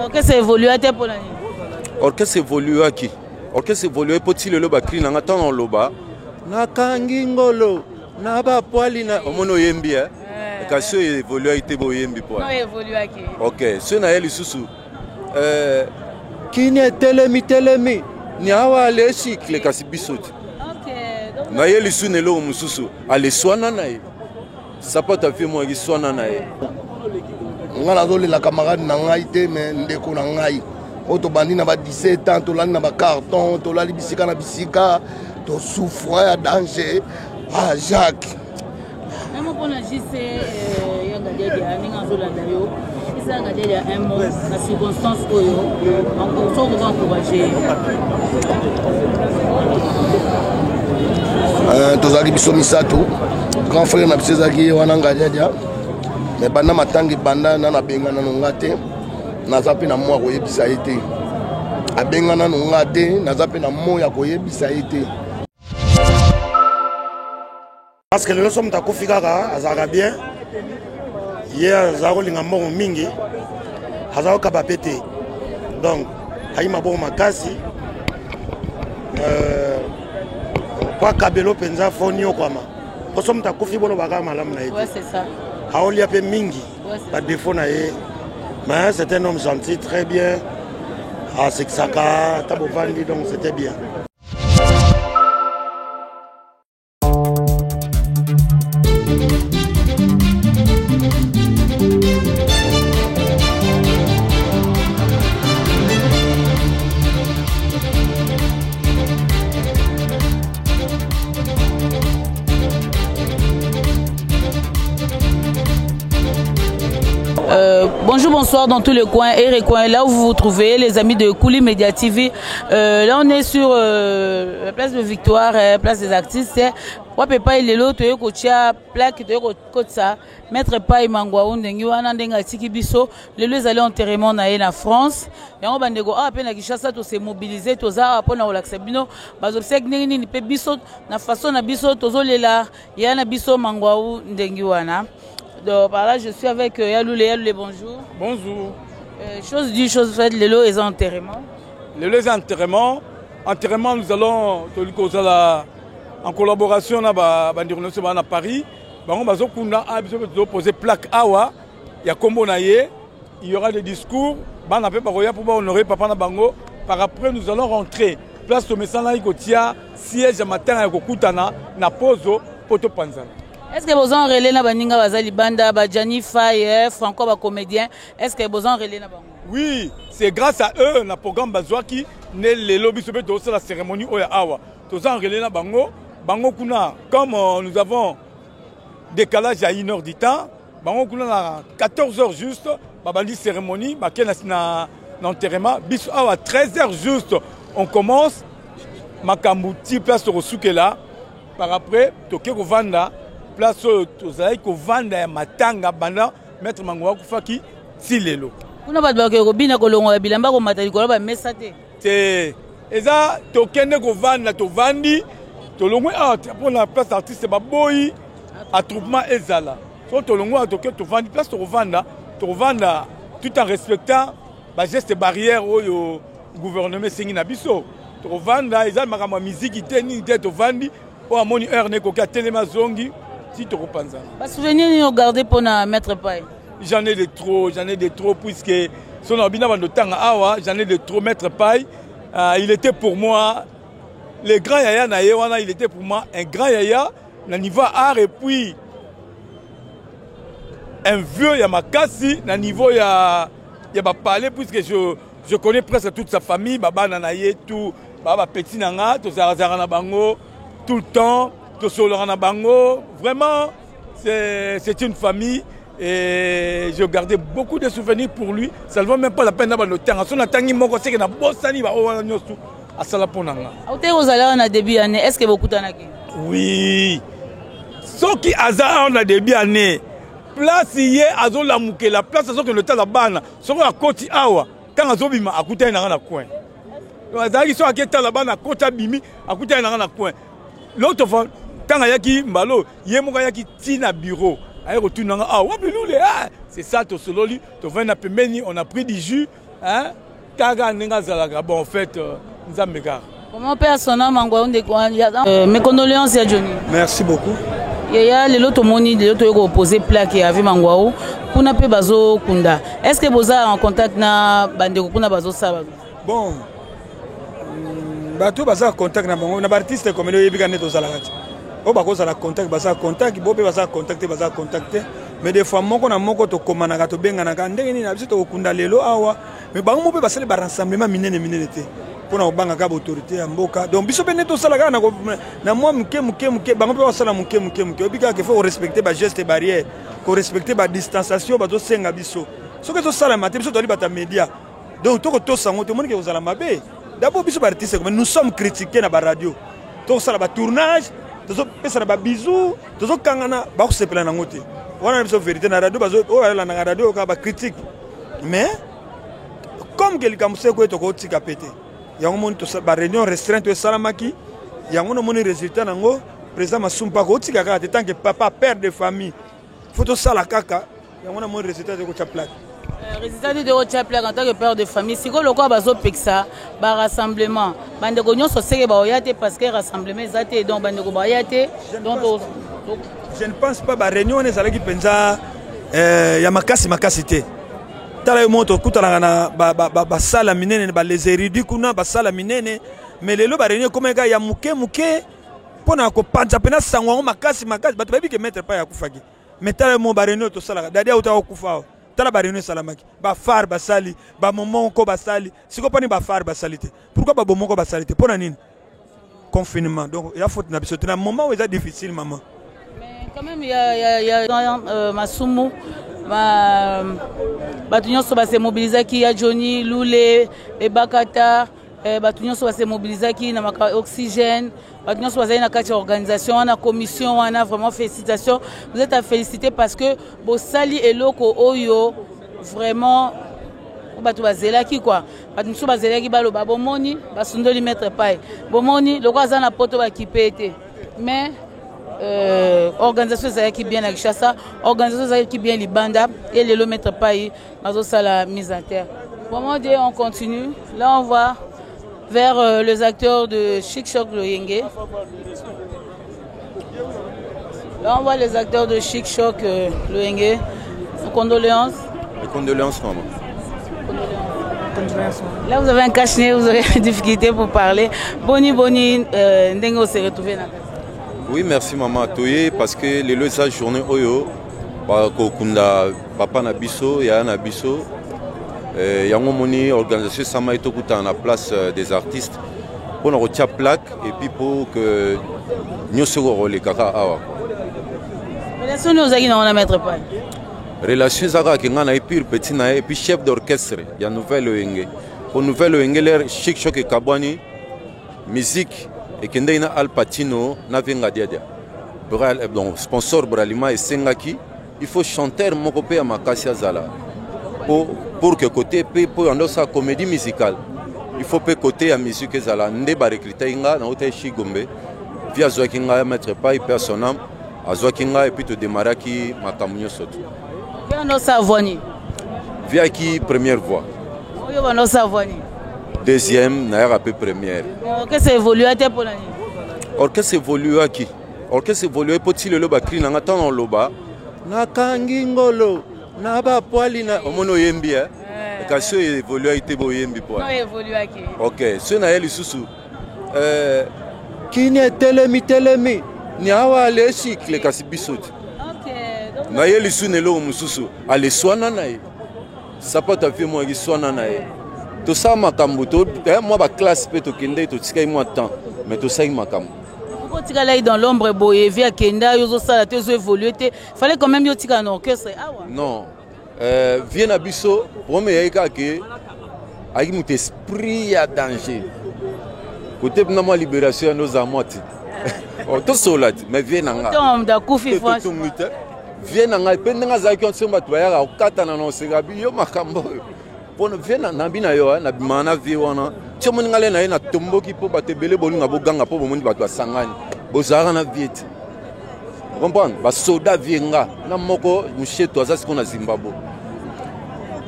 Orchestre évolua te mpo na nini? Orchestre évoluaki, orchestre évolue mpo ti lelo bakri na nga ntango oloba nakangi ngolo na bapwali na omoni oyembi eh? Kasi oyo évoluaki te, boyembi po ok. Soki naye lisusu eh, kini etelemi telemi niawa alesikle, kasi biso te naye lisusu na eloko mosusu aleswana na ye sapato afie mwaki swana na ye. Ngai nazolela camarade na ngai te, me ndeko na ngai oyo tobandi na ba 17 ans, tolali na bacarton, tolali bisika na bisika, tosouffra ya danger. Ah, Jacques. Memo mpona JC ya Ngadiadia, ndenge azolanda yo, eza Ngadiadia, un mot na circonstance oyo soki okoka encourage. Tozalaki biso misato, grand frère na biso ezalaki ye wana Ngadiadia. Me banda matanga ebanda, na nabenga nano nga te, naza mpe na mwa koyebisa ye te. Abenga nano nga te, naza mpe na mo ya koyebisa ye te. Parce que lelo so moto akufi kaka azalaka bien, ye azala kolinga mbongo mingi, aza kokaba mpe te, donc ayi maboko makasi po akabelo mpenza fo niokwama. Po so moto akufi, bolobaka malamu na ye te, aolia mpe mingi badefo na ye. Mais c'est un homme gentil, très bien, asekisaka ata bovandi, donc c'était bien. Bonjour, bonsoir dans tous les coins et recoins, là où vous vous trouvez, les amis de Kouli Media TV. Là, on est sur la place de Victoire, place des artistes. Wape pai lelo toye kotia plaque, toye kokotisa maître Pai Mangwau ndenge wana ndenge atiki biso. Lelo ezali enterrement na ye na France. Yango bandeko awa mpe na Kinshasa tose mobiliser, toza awa mpona kolakisa bino bazobsèques ndenge nini mpe biso na façon na biso tozolela ya na biso Mangwau ndenge wana. Donc par là, je suis avec Yaloule. Yaloule, bonjour. Bonjour. Chose due, chose faite, lelo eza enterrement. Lelo eza enterrement. Enterrement, nous allons tokozala en collaboration na bandeko nyonso baa na Paris. Bango bazokunda a biso mpe tozopose plaque awa ya nkombo na ye. Il y aura des discours, bana mpe bakoya mpo bahonorer papa na bango. Par après, nous allons rentrer place tomesanaki kotia siège ya matanga ya kokutana na pozo mpo topanzana. Est ce que boza en relais na baninga baza libanda, bajani Fay, Franco, bacomédien? Est ce que boza en relais na bango? Oui, c'est grâce à eux na programme bazwaki nde lelo biso mpe tozosala cérémonie oyo awa. Toza en relais na bango. Bango kuna, comme nous avons décalage à 1 heure du temps, bango kuna na 14 heures juste babandi cérémonie, bake na enterrement. Biso awa 13 heures juste on commence makambo ti place tokosukela. Par après toke kovanda place oyo tozalaki kovanda ya matanga banda maître Mango akufaki ti lelo. Kuna bato bakoki kobina, kolongola bilamba, komata likolo bamesa te? Te, eza tokende kovanda, tovandi, tolongwe awa mpona place artiste baboyi attroupement ezala. So tolongwe awa, toke tovandi place tokovanda, tokovanda tout en respectant bageste barrière oyo gouvernement esengi na biso. Tokovanda, eza makambo ya miziki te, nini te. Tovandi, oyo amoni heure na ekoki atelemi, azongi ti tokopanzana. Basouvenir nini ogarde mpona maître Pai? J'en ai de trop, j'en ai de trop, puisque so na bina bando tanga awa, j'en ai de trop. Maître Pai, il était pour moi le grand yaya na ye wana, il était pour moi un grand yaya na niveau art et puis un vieux ya makasi na niveau ya bapalais, puisque je connais presque toute sa famille, babana na ye tout ba bapeti na nga, tozalaka na bango tout le temps, tosololaka na bango. Vraiment, c'est une famille et je gardais beaucoup de souvenirs pour lui. Ça ne vaut même pas la peine d'avoir le temps so natangi moko seke na bosani baoyo wana nyonso asala mpo na nga. Aute kozala awa na début année, est ce que bokutanaki? Oui, soki aza awa na début année, place ye azolamukela, place azokende otala bana, soki akoti awa, ntango azobima akutani nanga na coin. Azalaki soki aketala bana, akoti, abimi, akutani nanga na coin. L'autre fois ntango ayaki mbalo, ye moko ayaki ti na bureau, aye kotuna nga: "Ah, wapi Lule?" Ah, c'est ça, tosololi, tovandi na pembeni, on a pris du jus. Hein? Kaka ndenge azalaka bon en fait euh, nzambe kaka. Comment père son âme angwa ndeko euh, mes condoléances ya Johnny. Merci beaucoup. Yaya lelo tomoni lelo toyei kopose plaque ya Ave Mangwao kuna mpe bazokunda. Est-ce que boza en contact na bandeko kuna bazosala? Bon bato baza contact na bango na baartiste comédie oyebi kaka nde tozalaka te oyo bakozala contact baza contact bo mpe baza contact te baza contact te mais des fois moko na moko tokomanaka tobenganaka ndenge nini na biso tokokunda lelo awa mais bango moko mpe basali barassemblement minene minene te mpo na kobanga kaka baautorité ya mboka. Donc biso mpe nde tosala kaka na mwa moke moke moke, bango mpe basala moke moke moke. Oyebi kaka faut korespecte bageste barrière, korespecte badistanciation bazosenga biso. Soki ezosalama te, biso tozali bato ya média, donc tokotosa yango, tomoni ke kozala mabe. D'abord biso baartiste, nous sommes critiqués na baradio, tokosala batournage, tozopesana babisous, tozokangana, bakosepela nango te. Wana na biso vérité na radio, oyo balandaka radio kaka bacritique. Mais comme ke likambo seko ye tokotika pe te, yango moni baréunion restreinte oyo esalamaki, yango nomoni résultat nango. Président Masumu mpa kotika kaka te, tant que papa père de famille faut tosala kaka yango. Namoni résultat tokotya plaque. Résultat te tokotya plaque en tant que père de famille. Sikoyo lokola bazopekisa barassemblement, bandeko nyonso seke baoya te parce que rassemblement eza te, donc bandeko baoya te, donc Je ne pense pas. Baréunion wana ezalaki mpenza ya makasi makasi te. Tala yo moko, tokutanaka na basala minene, bales érudits kuna, basala minene. Mais lelo baréunion ekomaki kaka ya moke moke mpo na kopanza mpena sango yango makasi makasi. Bato bayebi ke maître Pai akufaki, mais tala yo moko, baréunion tosalaka, dadi autaka kokufa awa, tala baréunion esalamaki, bafare basali, bamomoko basali. Sikoyo mpani bafare basali te? Pourquoi babomoko basali te? Mpo na nini confinement? Donc ya faute na biso te na moment oyo eza difficile, mama. Mais quand même, il y a Masumu, bato nyonso base mobilisaki, ya Johnny Lule, Ebakata, bato nyonso base mobilisaki na maka oxygène, bato nyonso bazali na kati ya organisation wana, commission wana. Vraiment félicitations, vous êtes à féliciter parce que bosali eloko oyo vraiment bato bazelaki quoi. Bato mosusu bazelaki baloba bomoni basundoli maître Pai, bomoni lokola aza na poto bakipe te. Mais organisation ezalaki bien na Kinshasa, organisation ezalaki bien libanda. E lelo maître Pai bazosala mise en terre. Vraiment Dieu, on continue. Là on va vers les acteurs de Chic Choc Loyenge. Là on voit les acteurs de Chic Choc Loyenge. Condoléances. Les condoléances, maman. Là, vous avez un cache-nez, vous avez des difficultés pour parler. Boni, boni, ndenge on s'est retrouvé là. Oui, merci maman. Toye parce que lelo eza journée oyo bakokunda papa na biso, yaya na biso. Yango moni organisation esama ye tokutana na place des artistes mpona kotia plaque et puis pour que nyonso ekokolekaka awa. Relation nini ozalaki nango na maître Pai? Relation eza kaka ke ngai na ye pur petit na ye et puis chef d'orchestre ya Nouvelle Oyenge. Po Nouvelle Oyenge, l'heure Chic Choc ekabwani, musique ekendeki na Al Patino na Venga Diadia. Donc sponsor Bralima esengaki il faut chanteur moko mpe ya makasi azala pour que côté mpe mpo yando osala comédie musicale, il faut mpe côté ya musique ezala. Nde barecrutaki nga, nautaki Shigombe vi azwaki ngai, maître Pai mpe son âme azwaki ngai et puis todemaraki makambo nyonso tu. Bando osala voix nini? Viaki première voix. Oyo bando osala voix nini? Deuxième, nayaka mpe première. Orchestre évolue te mpona nini? Orchestre évoluaki, orchestre évolue mpo ti lelo bacri na nga ntango oloba nakangi ngolo na bapwali na omoni oyembi e kasi oyo évoluaki te, boyembi po. Ok, soki naye lisusu kini etelemi telemi ni awa ale cycle, kasi biso te naye lisusu na eloko mosusu aleswana na ye sapato avie mwaki swana na ye. Tosala makambo mwa baclasse mpe tokende, totikaki mwa temps mais tosali makambo. Otikalaki dans l'ombre boye, vi akenda, yo ozosala te, ozoévolue te. Fallait quand même yo otikala na orchestre awa. Non, vie na biso problème eyaki kaka ke ayaki moto esprit ya danger kote mpena mwa libération yando ozala mwa te tosola te. Mais vie na nga akufi. Totongi te vie na ngai mpe ndenge azalaki soki bato bayaka kokatana na oseka bi yo makambo oyo mpona vie na bi na yo nabimaka na vie wana ti omoni ngai le na ye natomboki mpo bato ebele bolinga boganga mpo bomoni bato basangani bozalaka na vie te comprendre basoda vie nga na moko musheto aza sikoyo na Zimbabwe.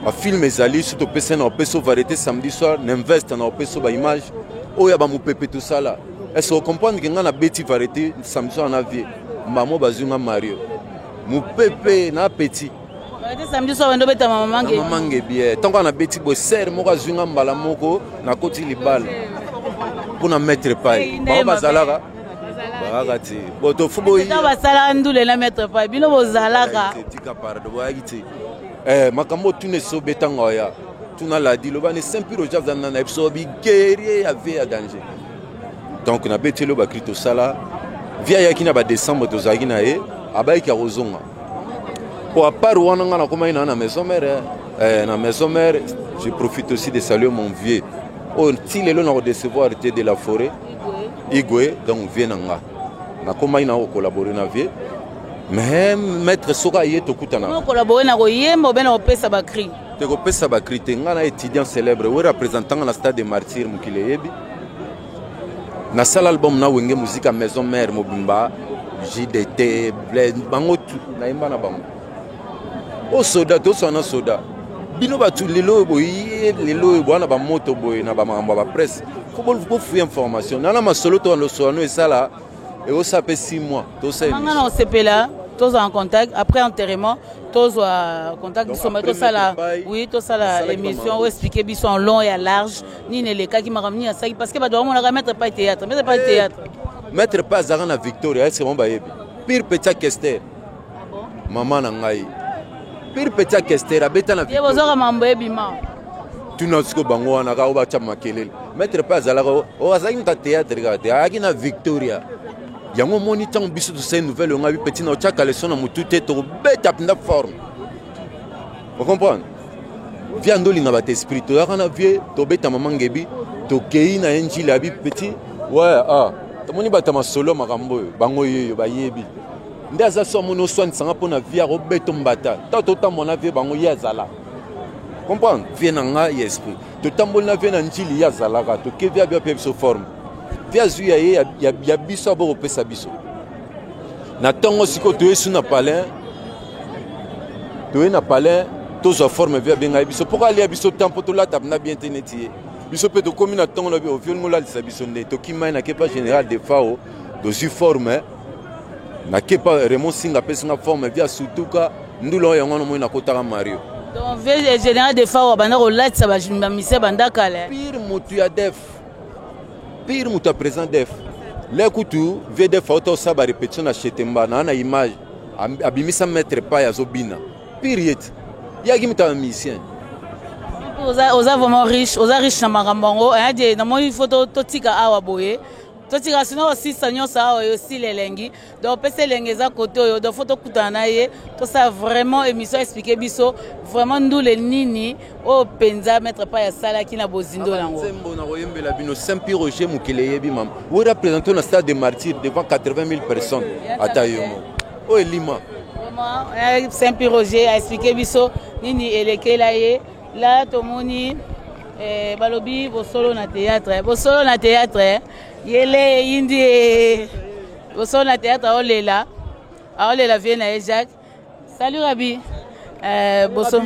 Bafilm ezali so topesa na opesa variété samedi soir na investe na opesa baimage oyo ya bamopepe tosala. Est ce ocomprendre ke ngai nabeti variété samedi soir na vie mbamo bazwi nga Mario mopepe na petit. Variété samedi soir bando beta mama Mangebi. Mama Mangebi eh. Tango na beti bo serre moko azwi nga mbala moko nakoti libala mpona maître pai bango bazalaka bazalaka te bo tofu boyi ntango basalaka ndule na maître pai bino bozalaka tika pardon boyaki te. Eh, makambo tuna esobe ntango aya tuna ladi loba ne saint pire oja aza na biso biguerrier ya vie ya danger. Donc nabeti elo bakri tosala vie ayaki na badécembre tozalaki na ye abayiki ya kozonga po à part wana nga nakomaki na maison mère eh, na maison mère. Je profite aussi de saluer mon vieux oyo ti lelo na kodecevoir te, de la forêt Igwe. Donc vieux na nga nakomaki na kocollaborer na vieux, mais maître soki aye tokutana. Collaborer na koyemba obe na kopesa bacri? Te, kopesa bacri te. Nga na étudiant célèbre oyo représentant nga na stade de martyr mokili eyebi. Nasala album na Wenge Musica Maison Mère mobimba, JDT, Blaise, bango tu nayemba na bango. O soda toswana na soda bino bato lelo oyo boye, lelo oyo boya na bamoto boye na bamakambo ya bapresse, fo bofuya information nana masolo to losolano esala ekosala mpe 6 mois tosala. Nga na osepela tozwa en contact après enterrement, tozwa contact biso ma tosala, oui, tosala émission oyo expliquer biso en long et à large nini elekaki, makambo nini asalaki, parce que bato bamonaka maître pai théâtre, maître pai théâtre. Maître pai azalaka na Victoria. Est ce bango bayebi pire petit Kester, mama na ngai, pire petit Kester abeta na Ye bozwaka mambo ebima. Tuna siko bango wana kaka oyo batya makelele. Maître mpe azalaka oyo azalaki moto ya théâtre kaka te, ayaki na Victoria. Yango omoni ntango biso tosali nouvelle yongo abi petit na otyaka leson na motu te, tokobeta mpenza forme, ocomprendre? Vie ando olinga bato esprit toyaka na vie tobeta mama Ngebi, tokei na ye Njili abi petit ouais. Ah, tomoni bato ya masolo makambo oyo bango yeyo bayebi nde aza so amoni oswanisanga mpo na vie akobeta mbata ntango totambola na vie bango ye azala comprendre vie na ngai ya esprit. Totamboli na vie na Njili, ye azalaka toke vie abi ape biso forme, vie azwi ya ye ya biso abo kopesa biso na ntongo. Sikoyo toye su na palin, toye na palin tozwa forme, vie abengai biso mpo alia biso temps mpo tolata na bien te neti ye. Biso mpe tokómi na ntongo na bi ovie olingi olalisa biso nde tokima ye na kepa général de fao, tozwi forme na kepa Raymond Singa apesinga forme, vie asutuka ndula oyo yango wana moi nakotaka Mario. Donc vie général de fao abanda kolatisa bamise banda kala. Pire motu ya def, pire moto ya président def le kutu vie def auta osala barépétition na Chetemba naa na image abimisa maître pai azobina pire ye ti yaki moto ya musicien. Oza vraiment riche, oza riche na makambo yango ayadi. Namoni fo totika awa boye, totika sino osisa nyonso awa oyo osila elengi. Donc opesa elengi eza kote oyo. Donc fo tokutana na ye, tosala vraiment émission, explique biso vraiment ndule nini oyo mpenza maître pai asalaki na bozindo yango. Nzembo na koyembela bino Saint Pie Roger mokili eyebi mama oyo représente na stade de martyr devant 80 000 personnes, ata yo moko oyo elima. Vraiment Saint Pie Roger aexplique biso nini elekela ye la. Tomoni balobi bosolo na théâtre, bosolo na théâtre yele eyindi ye, bosolo na théâtre aolela, aolela vie na ye Jacques. Salut Rabi, boso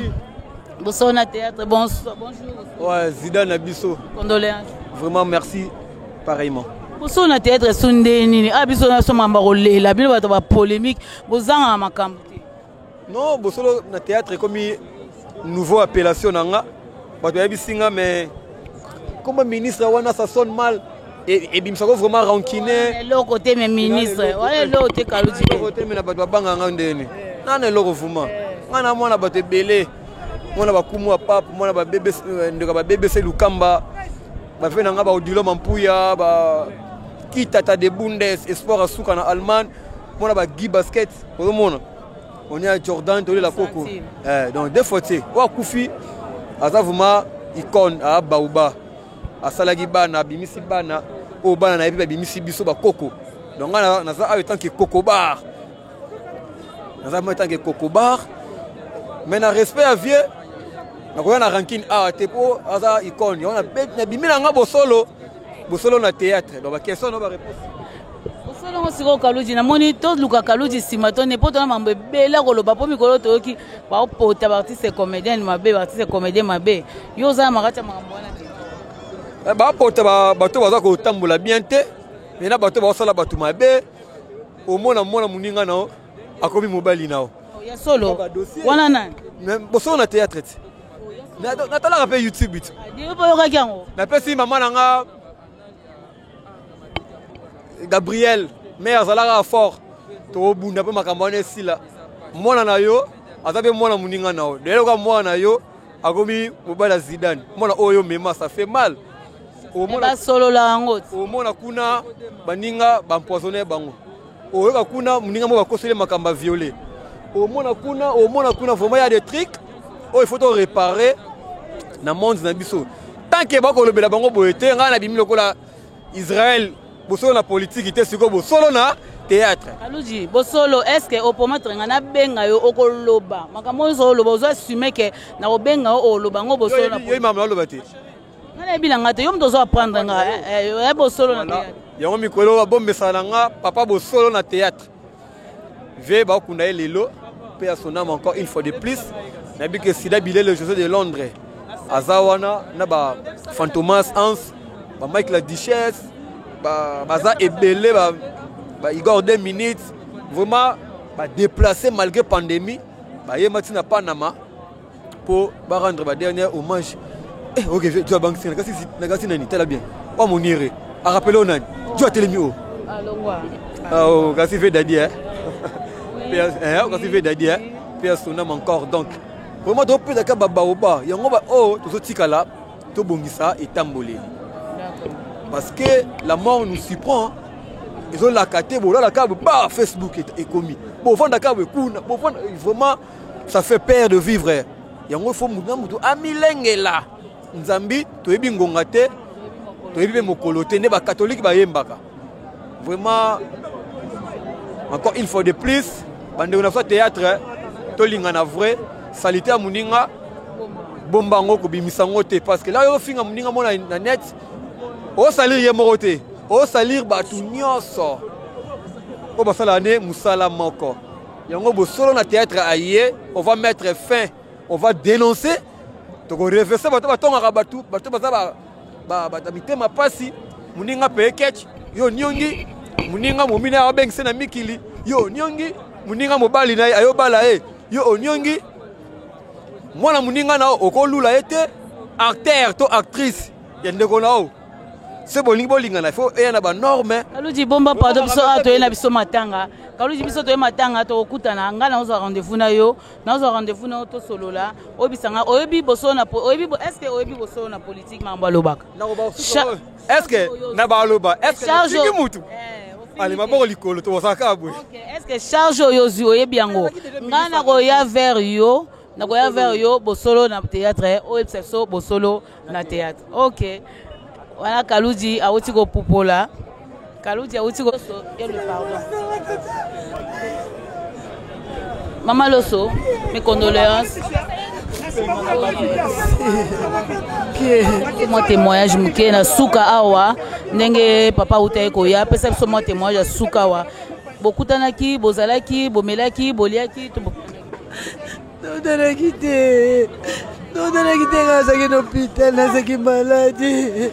bosolo na théâtre, bonsoir, bonjour. Ouais, Zidane na biso. Condoléances. Vraiment merci, pareillement. Bosolo na théâtre so nde nini? Ah, biso nyonso mamba kolela bino bato bapolémique bozangaka makambo te. Non, bosolo na théâtre ekomi nouveau appellation na nga. Bato bayebisi nga, mais comme ministre wana ça sonne mal, ebimisako vraiment rancune. Eloko te, mais ministre wana eloko te, Kaluti. Eloko te, mais na bato babangaka nga ndeni nga na eloko vraiment. Nga na mwana bato ebele, mwana bakumu ya pape, mwana babebe ndeko ba BBC Lukamba, bave na nga baodilo Mampuya, ba Kitata de Bundes, espoir asuka na Allemagne, mwana ba Guy Basket, ozomona on est à Jordan tolela koko. Donc deux fois te oyo akufi aza vraiment icône aa baoba asalaki bana, abimisi bana oyo bana na ye mpe babimisi biso bakoko. Donc nga naza awa etant que kokobar, naza mo etant que kokobar, mais na respect ya vieux nakoya na rancune awa te mpo aza icône. Yango nabimi na nga bosolo, bosolo na théâtre. Donc baquestion no baréponse. Solongo sikoyo Kaluji, namoni toluka Kaluji nsima to ne mpo tona mambo ebele ya koloba mpo mikolo toyoki baopota baartiste comédienne mabe, baartiste comédien mabe. Yo oza na makati ya makambo wana te? Eh, bapota bato baza kotambola bien te, me na bato baosala bato mabe. Omona mwana moninga na yo akomi mobali na yo. Oh, ya solo wana nani? Bosolo na théâtre te, natalaka mpe YouTube te. Ah, oyokaki yango? Napesi mama na nga Gabriel, mais azalaka fort, tobunda mpe makambo wana esila. Mwana na yo aza mpe mwana moninga na yo, lelo ka mwana na yo akomi mobali ya Zidane, mwana oyo mema, ça fait mal. Basolola yango. Omona kuna baninga baempoisonne bango, oyoka kuna moninga moko bakoseli makambo ya viole, omona kuna, omona kuna. Vraiment, ya des trucs oyo il faut to réparer na monde na biso. Tant que bakolobela bango boye te, ngai nabimi lokola Israël, bosolo na politiki te, sikoyo bosolo na théâtre. Kaluji, bosolo, est ce que opromettre nga nabenga yo, okoloba makambo oyo ozoloba, ozo assume ke nakobenga yo, oloba yango, bosolo na yo mama oloba te? Nga nayebi na nga te, yo moto ozo apprendre nga ya bosolo na théâtre. Yango mikolo babombesana na nga papa bosolo na théâtre vie bakunda ye lelo mpe ya son âme encore une fois de plus. Nayebi ke Sida Bilele, José de Londres aza wana na ba Fantomas Hans, ba Mike la Duchesse, baza ebele, ba Igor 2 minutes, vraiment badéplace malgré pandémie, bayema ntina Panama mpo barendre ba dernier hommage. Eh, ok, tu abangisi nakasi nani? Tala bien wa monire arapele o nani tu atelemi o. Oh, kasi ve dadi, eh, kasi ve dadi, eh, pe asonam encore. Donc vraiment topesaka babaoba yango oyo tozotikala, tobongisa etamboleli parce que la mort nous surprend. Ezolaka te, bolalaka ba Facebook ekomi, bovandaka boye kuna, bovanda. Vraiment, ça fait peur de vivre. Yango fo mutu na mutu amilengela nzambi. Toyebi ngonga te, toyebi mpe mokolo te, nde bakatolike bayembaka. Vraiment, encore une fois de plus, bandeko na biso théâtre, tolinga na vrai salite ya moninga, bomba yango, kobimisa yango te, parce que la oyo ofinga moninga mona na net, osalir ye moko te, osalir bato nyonso oyo basalaka nde mosala moko. Yango bosolo na théâtre aye, on va mettre fin, on va dénoncer, tokoreverse bato batongaka bato, bato baza bato mitema pasi. Moninga mpe ketch yo niongi moninga, momina abengise na mikili, yo oniongi moninga, mobali na ye ayobala ye, yo oniongi mwana moninga na yo, okolula ye te. Acteur to actrice ya ndeko na yo, se bolingi bolingana, faut eya na banorme. Kaluji, bomba, pardon, biso awa toye na biso matanga. Kaluji, biso toye matanga, tokokutana. Ngai nazwa rendez-vous na yo, nazwa rendez-vous na yo, tosolola. Oyebisa nga, oyebi bosolo na oyebi, est ce que oyebi bosolo na politique, makambo alobaka? Est ce que na baloba, est ce que mutu ale maboko likolo, tobosaka boye? Est ce que charge oyo ozwi, oyebi yango? Ngai nakoya vers yo, nakoya vers yo, bosolo na théâtre, oyebisa biso bosolo na théâtre. Ok, wana Kaluji awuti kopupola, Kaluji awuti ko le pardon. Mama Loso, mes condoléances. Mwa témoignage moke na suka awa, ndenge papa auta ye koya, apesa biso mwa témoignage ya suka awa. Bokutanaki, bozalaki, bomelaki, boliaki? Totalaki te, totalaki te. Nga nazalaki na hôpital, nazalaki maladi,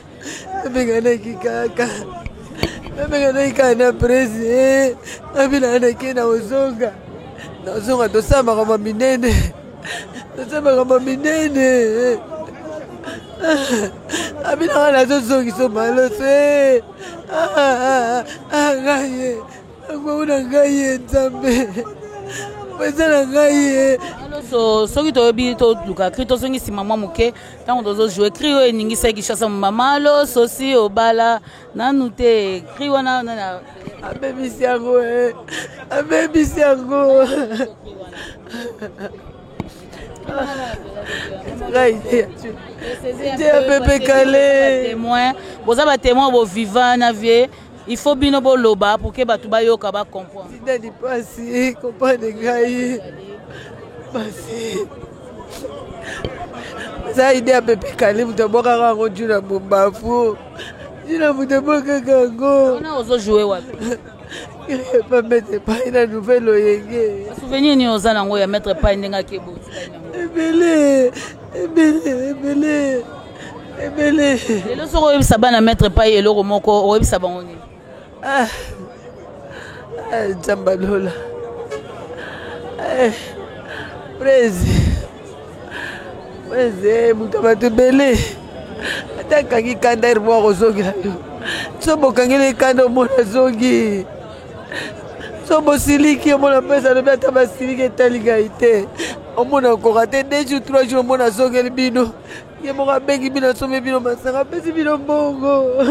nabenganaki kaka, nabenganaki kaka na prese. Nabinaka nake, na ozonga, nazonga, tosala makambo minene, tosala makambo minene. Abinaka, nazozongisa maloso ngai ye akongo na ngai ye Nzambe eza na ngai ye. Aloso, soki toyebi, toluka cri, tozongi nsima mwa moke, ntango tozojoue cri oyo eningisaki Kinshasa, mama Loso si obala nanu te, cri wana nani? Abebisi yango, abebisi yango. Ngai te ya pepe kale. Témoin, boza batémoin, boviva na vie, il faut bino boloba pour que bato bayoka, bacomprendre. Sidani pasi, comprendre ngai pasi. Eza ide ya pepe kale, moto abwakaka yango juna bombafu, juna moto abwakaka yango. Wana ozojoue wapi? Epa maître Pai na nouvelle oyenge. Souvenir nini oza nango ya maître Pai ndenge akebo? Ebele, ebele, ebele. Ebele. Lelo soki oyebisa bana maître Pai eloko moko oyebisa bango nini? Ah. Ah, Nzambe lola. Eh. Prezi. Prezi, moto bato ebele. Ata akangi kanda ere moko akozongela yo. So bokangeli kanda omona azongi. So bosiliki omona mpesa alobi ata basiliki etali ngai te. Omona okoka te 2 jours 3 jours omona azongeli bino. Ye moko abengi bino asombi bino masanga apesi bino mbongo.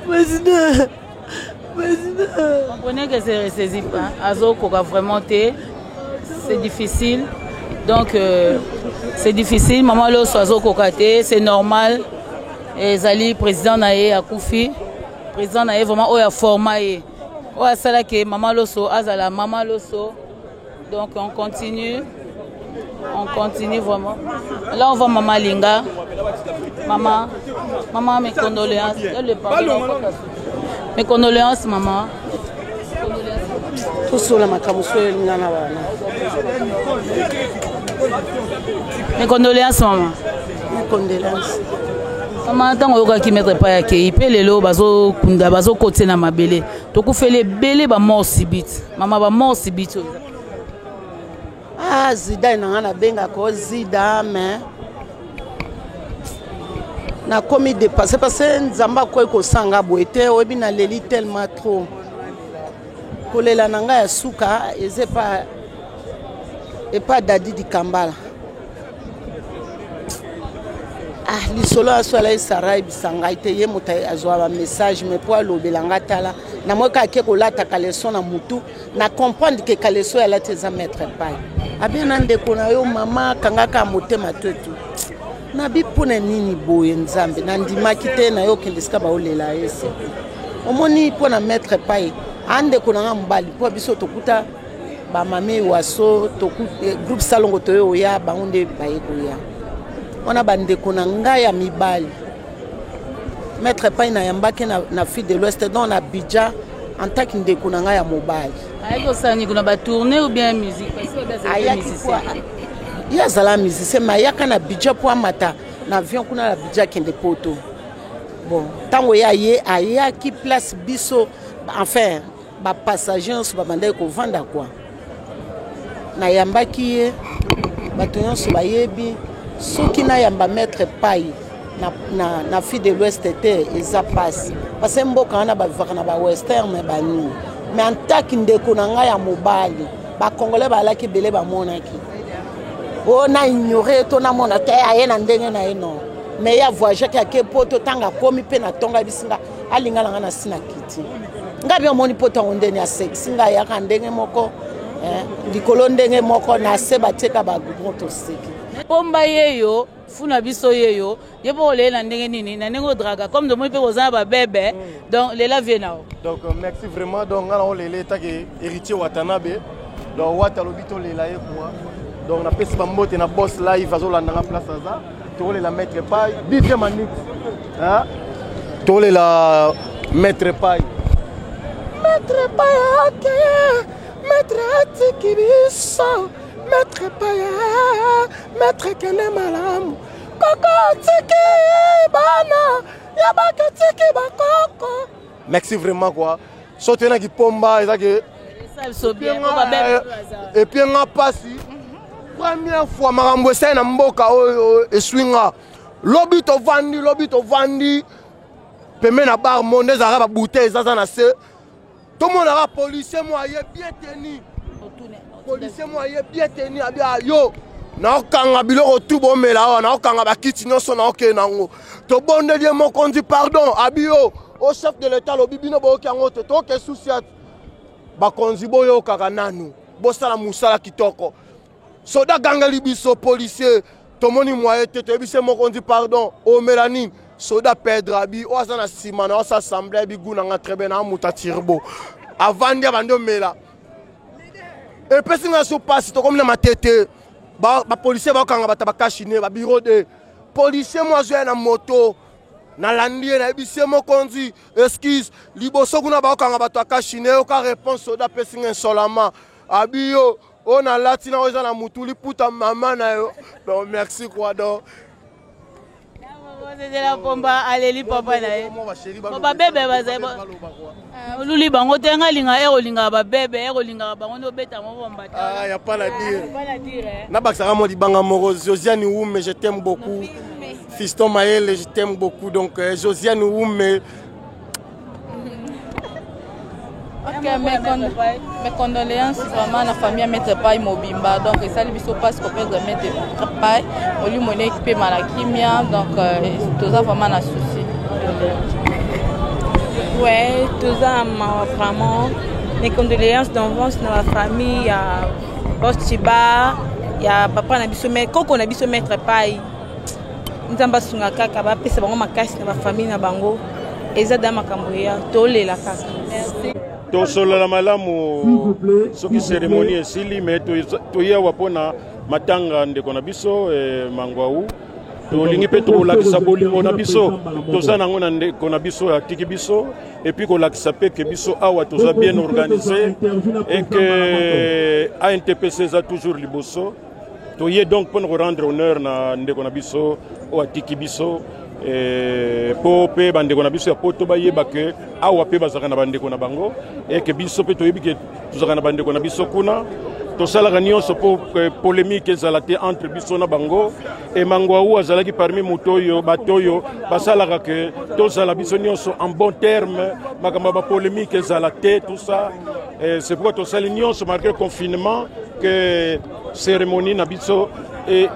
Président. Président. Comprenez que c'est ressaisit pas. Azokoka vraiment te. C'est difficile. Donc c'est difficile. Maman Loso azokoka te, c'est normal. Ezali président na ye akufi. Président na ye vraiment oyo aforma ye. Oyo asalaki Maman Loso azala Maman Loso. Donc on continue. On continue vraiment. Là on voit Maman Linga. Maman, maman, mes condoléances. Mes condoléances, maman. Tosola makambo so elinga na bana. Mes condoléances, maman. Mes condoléances. Mama, ntango oyokaki maître Pai akei mpe lelo bazokunda bazokotisa na mabele, tokufeli ebele bamort subite. Mama, bamort subite oyo. Ah, Zidane na nga nabengaka o Zida, mais nakomi dépassé parce que Nzambe akoki kosanga boye te. Oyebi, naleli tellement trop. Kolela na ngai ya suka eza epa Dadi Dikambala. Ah, lisolo ya so alai Sara ayebisa ngai te, ye moto azwa bamessage, mais mpo alobela nga, tala namoki ake kolata caleçon na mutu, na comprendre ke caleçon oyo alati eza maître Pai. Abia na ndeko na yo mama, kangaka motema to etu nabi mpona nini boye. Nzambe, nandimaki te na yo okende esika baolela ye. Se omoni mpo na maître Pai, andeko na nga mobali, mpo biso tokuta bamame waso, groupe Salongo toyo oya, bango nde baye koya wana, bandeko na ngai ya mibali. Maître Pai nayambaki na Fille de l'Ouest, donc na Abidjan, en tant que ndeko na ngai ya mobali. Ayaki kosala nini kuna? Batournée ou bien musique? Ayaki, ye azala musicien, mais ayaka na Abidjan mpo amata na avion kuna na Abidjan, akende Poto. Bon, ntango ye aye, ayaki place biso, enfin bapassager nyonso babandaki kovanda kwa. Nayambaki ye, bato nyonso bayebi. Soki nayamba maître Pai na Fille de l'Ouest te, eza mpasi, parce que mboka wana bavivaka na bawestern banini. Mais en tant que ndeko na ngai ya mobali, bacongolais balaki ebele, bamonaki o na ignore to namona te aye na ndenge na ye. Non, mais ye avoyageaki, ake Poto. Ntango akomi mpe na ntongo, ayebisi nga alinga na nga na si na kiti nga bi omoni Poto yango ndeni asexi nga, ayaka ndenge moko likolo, ndenge moko na se, batieka bagoudron, toseki. Pomba yeyo funa biso yeyo ye mpo olela na ndenge nini, na ndenge odraga comme domoni mpe koza na babebe. Donc lela vie na yo. Donc merci vraiment. Donc nga na olela etake Héritier Watanabe. Donc Wata alobi tolela ye quoi. Donc napesi bambote na boss live azolanda nga place aza. Tokolela maître Pai DJ Manix, tokolela maître Pai. Maître Pai ake, maître atiki biso, maître Pai, maître kende malamu, koko atiki bana ya bato, atiki bakoko. Merci vraiment quoi. So toyenaki pomba ezaki epie nga mpasi. Première fois makambo esali na mboka oyo eswi nga. Lobi tovandi, lobi tovandi pembe na bar monde, ezalaka babouteille ezaza na se, tomonaka policier mo aye bien tenu, policier mo aye bien tenu, abi yo naokanga biloko tu bomela awa, naokanga bakiti nyonso, naokende nango. Tobondeli ye mokonzi pardon, abi yo o chef de l'état alobi bino boyoki yango te, toke susi ati bakonzi boyokaka nanu, bosala mosala kitoko. Soda agangeli biso policier, tomoni moye te, toyebisi ye mokonzi pardon, omela nini? Soda pedre abi oyo aza na nsima na osa assemble, ayebi gu na nga très bien, na moto atirbo avandi abandi omela, epesi nga so mpasi. Tokomi na Matete, bapolicier bakokanga bato bakashine babiro de policier mo azoya na moto. Nalandi ye, nayebisi ye mokonzi, excuse, liboso kuna baokanga bato ya kashine, yoka réponse soda apesi nga insolemment. Abi yo, oyo nalati na oyo eza na mutu liputa mama na yo. Donc merci quoi donc. Zezela pomba aleli papa na ye. Po babebe bazali oluli bango te nga linga ero lingaka babebe ero lingaka bango nde obeta moko mbata. Ah, y a pas la dire. Nabakisaka mwa libanga moko Josiane Wume, je t'aime beaucoup. Fiston Mayele, je t'aime beaucoup. Donc euh, Josiane Wume. Ok, mes, con mes condoléances vraiment à la famille Maître Pai Mobimba. Donc, esali biso passe ko perdre Maître Pai. Molimo ne pe malakimia. Donc, euh, toza vraiment na souci. Ouais, toza mawa vraiment. Mes condoléances d'avance dans la famille ya Boss Chiba, ya papa na biso mais koko na biso Maître Pai. Nzambe asunga kaka bapesa bango makasi na bafamille na bango eza da makambo ya tolela kaka. Tosolola malamu soki cérémonie esili me toye awa mpona matanga ndeko na biso eh, Mangwau. Tolingi mpe tokolakisa bolingo na biso toza nango na ndeko na biso atiki biso, et puis kolakisa mpe ke biso awa toza bien organisé et que ANTPC eza toujours liboso. Toye donc mpona korendre honneur na ndeko na biso oyo atiki biso, mpo mpe bandeko na biso ya poto bayeba ke awa mpe bazalaka na bandeko na bango, e ke biso mpe toyebi ke tozalaka na bandeko na biso kuna. Tosalaka nyonso mpo polémique ezala te entre biso na bango. E Mangwau azalaki parmi moto oyo bato oyo basalaka ke tozala biso nyonso en bon terme, makambo ya bapolémique ezala te, tout ça. C'est pourquoi tosali nyonso malgré confinement que cérémonie na biso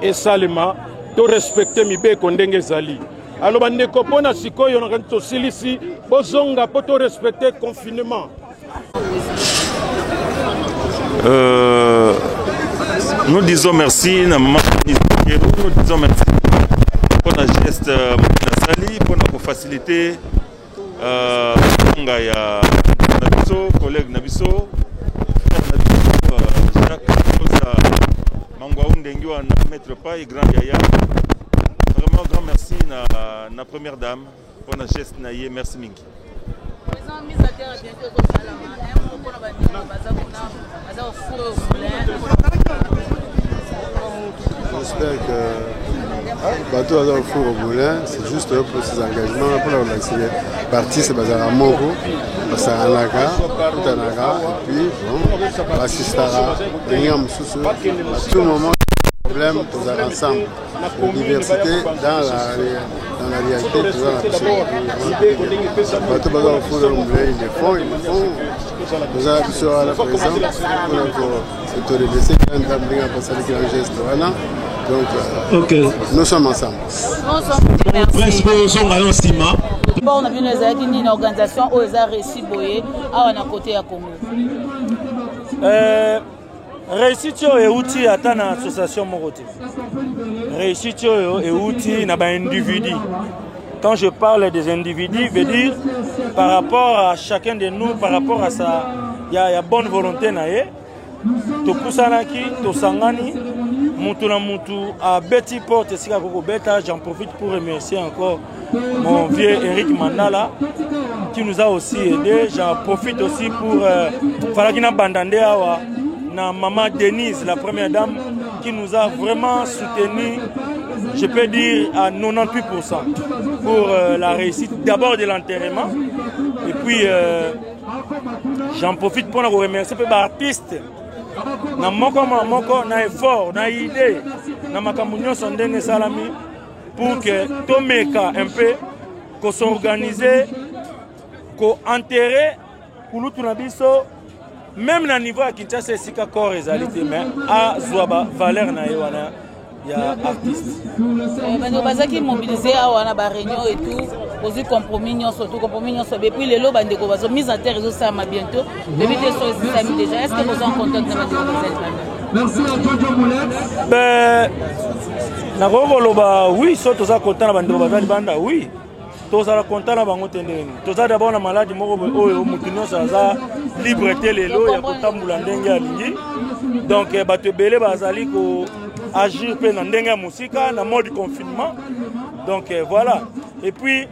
esalema, to respecte mibeko ndenge ezali. Alo bandeko, mpo na sikoyo nakani tosilisi, bozonga mpo to respecte confinement. Nous disons merci na maman Denise Nyakeru, nous disons merci pour la geste nasali pour la faciliter nga ya na biso collègue na biso frère na biso Jacques Kosa Mangwau Ndengi wana Maître Pai grand yaya. Vraiment grand merci na première dame pour la geste na ye, merci mingi. Président, mise à terre bientôt ekosalama. Un mot mpona bandeko baza kuna, baza au four au moulin. J'espère que bato baza au four au moulin, c'est juste pour ces engagements mpona kolakisa baartiste bazalaka moko, basanganaka, bakutanaka, et puis bon, basistaka ndenge ya mosusu à tout moment problème tozalaka ensemble. La diversité dans la réalité toza na biso bato baza kofunda moulin, ils le font, ils le font. Toza biso wana présent mpona kotorevese grande dame ndenge apasalaki na geste wana. Donc Ok. nous sommes ensemble. Prince mpe ozonga yo nsima. Bon, na bino ezalaki nini organisation oyo eza réussi boye awa na côté ya Congo? Réussite oyo euti ata na association moko te. Réussite oyo euti na baindividu. Quand je parle des individus, veut dire par rapport à chacun de nous, par rapport à sa ya bonne volonté na ye. Topusanaki, tosangani, mutu na mutu abeti porte esika kokobeta. J'en profite pour remercier encore mon vieux Eric Mandala qui nous a aussi aidé. J'en profite aussi pour Falakina Bandande awa na maman Denise, la première dame, qui nous a vraiment soutenu, je peux dire à 98% pour la réussite d'abord de l'enterrement. Et puis j'en profite pour remercier peu artiste na moko na moko na effort na idée na makambo nyonso ndenge esalami pour que tomeka un peu ko s'organiser, ko-enterrer kulutu na biso même na niveau ya Kinshasa esika corps ezali te, mais azwa ba valeur na ye wana ya artiste. Bandeko bazalaki mobilisé awa na baréunion et tout, ozwi compromis nyonso, tout compromis nyonso. Et puis lelo bandeko bazo mise en terre ezosalama bientôt, toyebi te so esisami déjà. Est ce que boza en contact na bandeko bazali banda? Ben, nakoki koloba oui, so toza content na bandeko baza libanda, oui, tozala content na bango te. Ndenge nini? Toza d'abord na maladi moko boye oyo motu nyonso aza libre te lelo ya kotambola ndenge alingi. Donc bato ebele bazali koagir mpe na ndenge ya mosika na mode confinement. Donc voilà. Et puis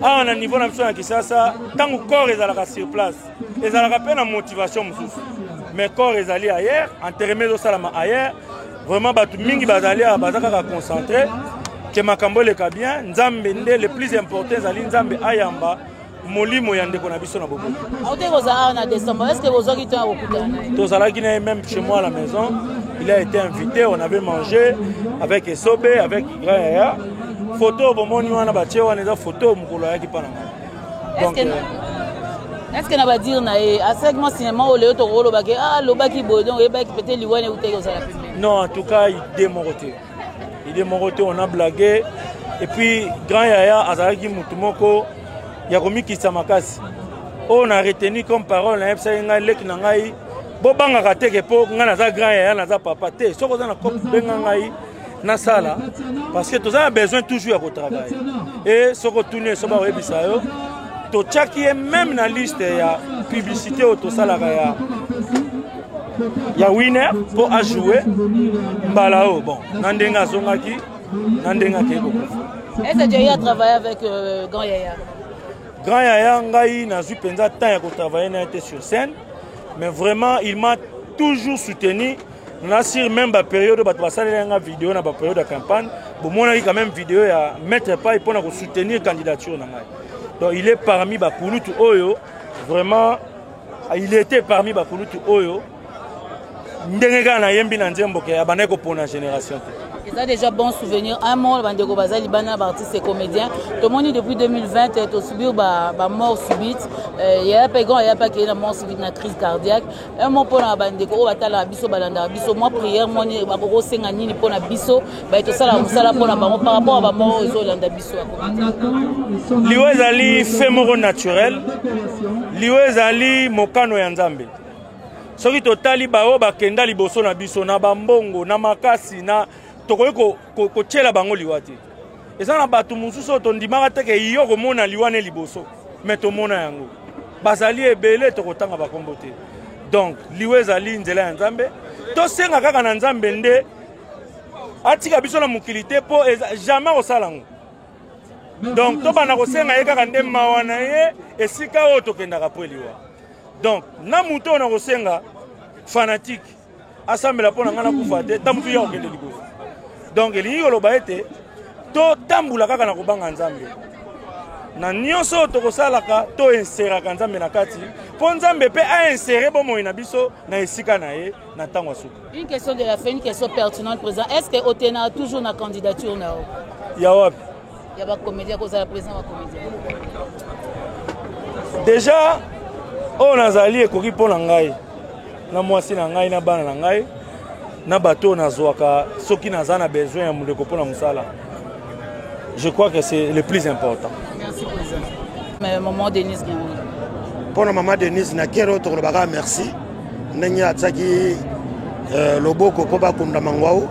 awa na niveau na biso na Kinshasa, ntango corps ezalaka sur place, ezalaka mpe na motivation mosusu, mais corps ezali ailleurs, enterrement ezosalama ailleurs. Vraiment bato mingi bazali awa baza kaka concentré ke makambo eleka bien. Nzambe nde le plus important, ezali Nzambe ayamba molimo ya ndeko na biso na boboto. Aote kozala awa na décembre, est ce que bozwaki ntango ya kokutana na ye? Tozalaki na ye même chez moi à la maison. Il a été invité, on avait mangé avec Esobe, avec grand yaya. Photo bomoni wana batie wana eza photo mokolo ayaki mpa na ngai. Donc est ce que na badire na ye asalaki mwa cinéma oyo lelo tokolobaki alobaki boye, donc oyebaki peut-être liwa eutaki kozala pembeni? Non, en tout cas idée moko te, idée moko te. On a blagué et puis grand yaya azalaki mutu moko ya komikisa makasi. Oyo na retenu comme parole, nayebisaki ngai leki na ngai, bobangaka te ke mpo ngai naza grand yaya, naza papa te. Soki oza na cope, benga ngai nasala, parce que toza na besoin toujours ya kotravailler. E soki otuni ye, so bakoyebisa yo, totiaki ye même na liste ya publicité oyo tosalaka ya winner mpo ajoue mbala oyo. Bon, na ndenge azongaki, na ndenge akei kokufa. Est-ce que tu as eu à travailler avec Grand Yaya? Grand Yaya, ngai nazwi mpenza temps ya kotravailler na ye te sur scène, mais vraiment il m'a toujours soutenu na sur même bapériode bato basaleli nga video na bapériode ya campagne. Bomonaki quand même vidéo ya Maître Pai mpona kosoutenir candidature na ngai. Donc il est parmi bakulutu oyo, vraiment il était parmi bakulutu oyo, ndenge kaka nayembi na nzembo ke abandaki kopona génération te. Eza déjà bon souvenir. Un mot, bandeko baza libanda, baartiste et comédien. Tomoni depuis 2020 tosubir bamort subite. Yaya mpe grand yaya mpe akei na mort subite, na crise cardiaque. Un mot mpona bandeko oyo batalaka biso, balandaka biso, mwa prière moni bakokosenga nini mpona biso baye tosalaka mosala mpona bango par rapport a bamort oyo ezolanda biso ya comédien? Liwa ezali fait moko naturel, liwa ezali mokano ya Nzambe. Soki totali baoyo bakenda liboso na biso na bambongo na makasi na tokoki kotiela bango liwa te. Eza na bato mosusu oyo tondimaka te ke yo komona liwa ne liboso, me tomona yango, bazali ebele, tokotanga bakombo te. Donc liwa ezali nzela ya Nzambe. Tosenga kaka na Nzambe nde atika biso na mokili te, mpo jamais kosala yango. Donc tobanda kosenga ye kaka nde mawa na ye esika oyo tokendaka po eliwa. Donc na moto oyo nakosenga fanatique asambela mpo na ngai nakufa te, ta motu ya kokende liboso. Donc elingi koloba ete totambula kaka na kobanga Nzambe na nyonso oyo tokosalaka, toinseraka Nzambe na kati, mpo Nzambe mpe ainsere bomoi na biso na esika na ye na ntango ya suka. Une question de la fin, une question pertinente, président. Est ce que otenaka toujours na candidature na yo? Ya wapi? Ya bacomédien, kozala président bacomédien. Déjà oyo nazali ekoki mpo na ngai na mwasi na ngai na bana na ngai na bato oyo nazwaka soki naza na besoin ya mondeko mpo na mosala. Je crois que c'est le plus important. Merci, président. Mais maman Denise Guingoui. Mpo na mama Denise na kere oyo, tokolobaka merci ndenge atiaki loboko mpo bakunda Mangwau.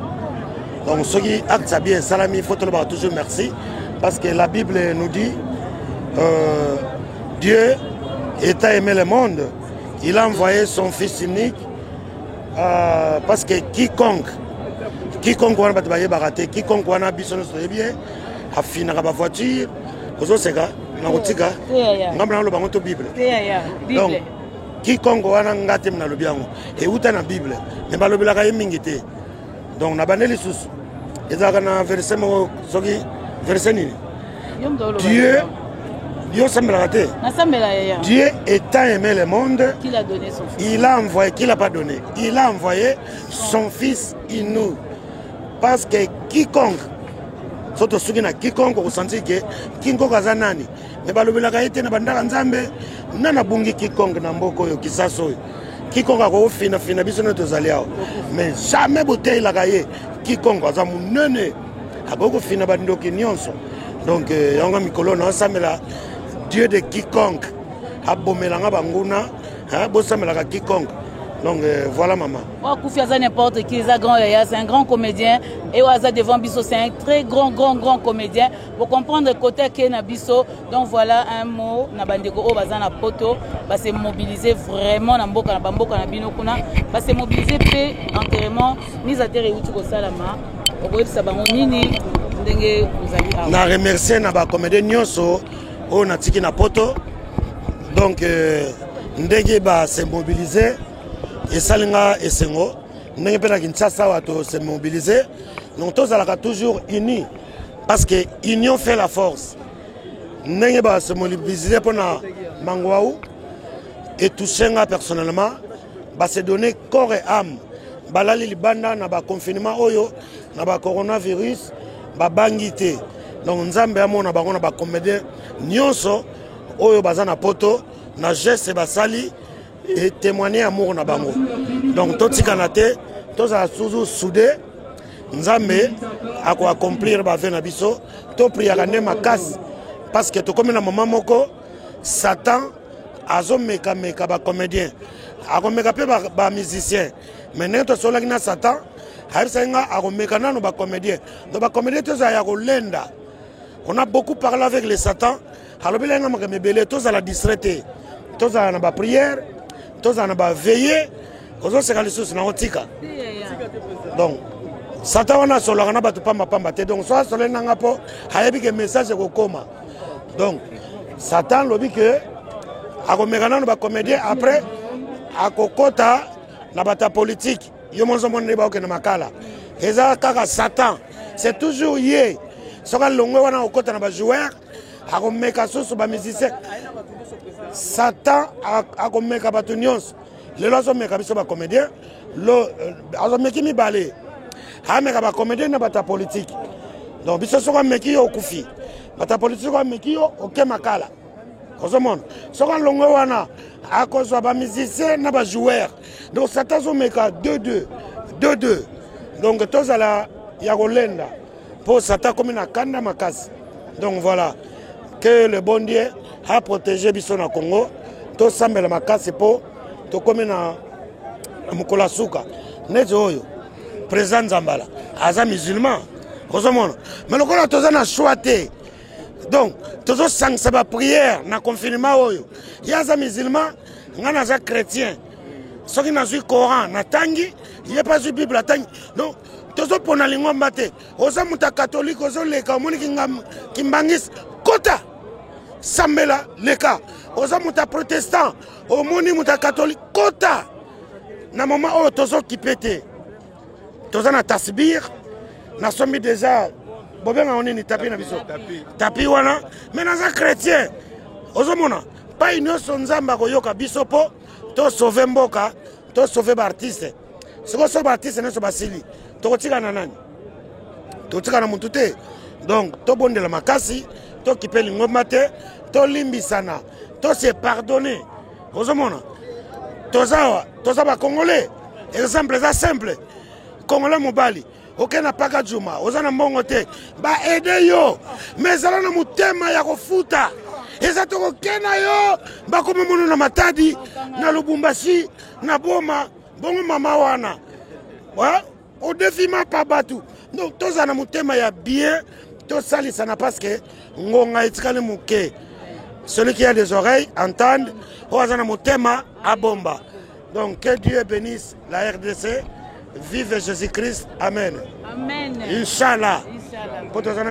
Donc soki acte ya bien esalami, faut tolobaka toujours merci, parce que la Bible nous dit Dieu est a aimé le monde, il a envoyé son fils unique, parce que quiconque, quiconque wana bato bayebaka te, quiconque wana biso nyonso toyebi ye, afinaka bavoiture. Ozoseka na kotika ngambo naloba yango to Bible. Donc quiconque wana, nga te nalobi yango, euta na Bible, me balobelaka ye mingi te. Donc na bande lisusu ezalaka na verset moko, soki verset nini, Dieu, yo osambelaka te. Dieu étant aimé le monde qu'il a donné son fils. Il a envoyé, qu'il a pas donné, il a envoyé son fils unique, parce que quiconque, so tosuki na quiconque, okosentir ke quiconque aza nani, me balobelaka ye te na bandaka Nzambe. Nani abungi quiconque na mboka oyo Kisasa oyo? Quiconque akofinafina biso nde tozali awa, mais jamais boteyelaka ye. Quiconque aza monene, akoki kofina bandoki nyonso. Donc yango mikolo naosambela Dieu de quiconque abomelanga banguna. Bosamelaka quiconque. Donc voilà, mama. Akufi aza n'importe qui, eza grand yaya, c'est un grand comédien. Et oyo aza devant biso, c'est un très grand grand grand comédien. Pour comprendre côté ake na biso. Donc voilà, un mot na bandeko oyo baza na poto, base mobiliser vraiment na mboka na bamboka na bino kuna, base mobiliser mpe enterrement, mise à terre euti kosalama. Okoyebisa bango nini? ndenge ozali awa. Na remercier na bacomédien nyonso oyo natiki na poto. Donc ndenge ba se mobiliser esali nga esengo, ndenge mpe na Kinshasa awa to se mobiliser. Donc tozalaka toujours unis parce que union fait la force. Ndenge ba se mobiliser mpona Mangwau etouche nga personnellement, ba se donner corps et âme, balali libanda na baconfinement oyo na bacoronavirus, babangi te. Donc Nzambe amona bango na bacomédien nyonso oyo baza na poto, na geste basali etémoigne amour na bango. Donc totikana te, tozala toujours soudé, Nzambe akoaccomplir bavœux na biso. Topriaka nde makasi parce que tokomi na mama moko, Satan azomekameka bacomédien, akomeka mpe bamusicien. Mais ndenge tosolaki na Satan, ayebisaki nga akomeka nano bacomédien. Donc bacomédien, tozala ya kolenda. On a beaucoup parlé avec le Satan, alobelaki nga makambo ebele. Tozala distrait te, tozala na baprière, tozala na baveillée. Ozoseka lisusu, nakotika. Donc Satan wana asolaka na bato pambapamba te. Donc so asoleli nanga mpo ayebi ke message ekokoma. Donc Satan alobi ke akomeka nano bacomédien, après akokota na bato ya politike. Yo mozomona nde baokende makala, eza kaka Satan, c'est toujours ye. Soki alongwe wana, akokota na bajoueur, akomeka susu bamusicien. Satan akomeka bato nyonso. Lelo azomeka biso bacomédien, lo azomeki mibale, ameka bacomédien na bato ya politike. Donc biso, soki ameki yo, okufi. Bato ya politike, soki ameki yo, oke makala. Ozomona, soki alongwe wana, akozwa bamusicien na bajoueur. Donc Satan azomeka 2 2 2 2. Donc tozala ya kolenda mpo Satan akomi na kanda makasi. Donc voilà, que le bon Dieu aprotège biso na Congo. Tosambela makasi mpo tokomi na mokolo ya suka. Neti oyo président Nzambala aza musulman, ozomona, mais lokola toza na choix te, donc tozosangisa baprière na confinement oyo. Ye aza musulman, ngai naza chrétien. Soki nazwi Coran natangi, ye mpe azwi Bible atangi. Donc tozopona lingomba te. Oza moto ya katholike, ozoleka, omoni kimbangisi, kota, sambela, leka. Oza moto ya protestant, omoni moto ya katholike, kota. Na moma oyo tozokipe te, toza na tasbir. Nasombi deja, bobengango nini, tapi na biso, tapi wana. Me naza chrétien, ozomona pai nyonso Nzambe akoyoka biso mpo tosauve mboka, tosauve baartiste. Sikoyo so baartiste nyonso basili, tokotika na nani? Tokotika na motu te. Donc tobondela makasi, tokipe lingomba te, tolimbisana, tose pardonne. Ozomona, toza awa, toza bacongolais. Exemple eza simple: Congolais mobali, oke na paka juma, oza na mbongo te, baede yo, me ezala na motema ya kofuta. Eza tokokena yo, bakoma mono na Matadi, na Lubumbashi, na Boma. Bongo mama wana odefi mapa bato. Donc tozala na motema ya bien, tosalisana parce que ngonga etikali moke. Celui qui a des oreilles entende, oyo aza na motema abomba. Donc que Dieu bénisse la RDC. Vive Jésus Christ. Amen. Amen. Inshallah. Inshallah. Po toza na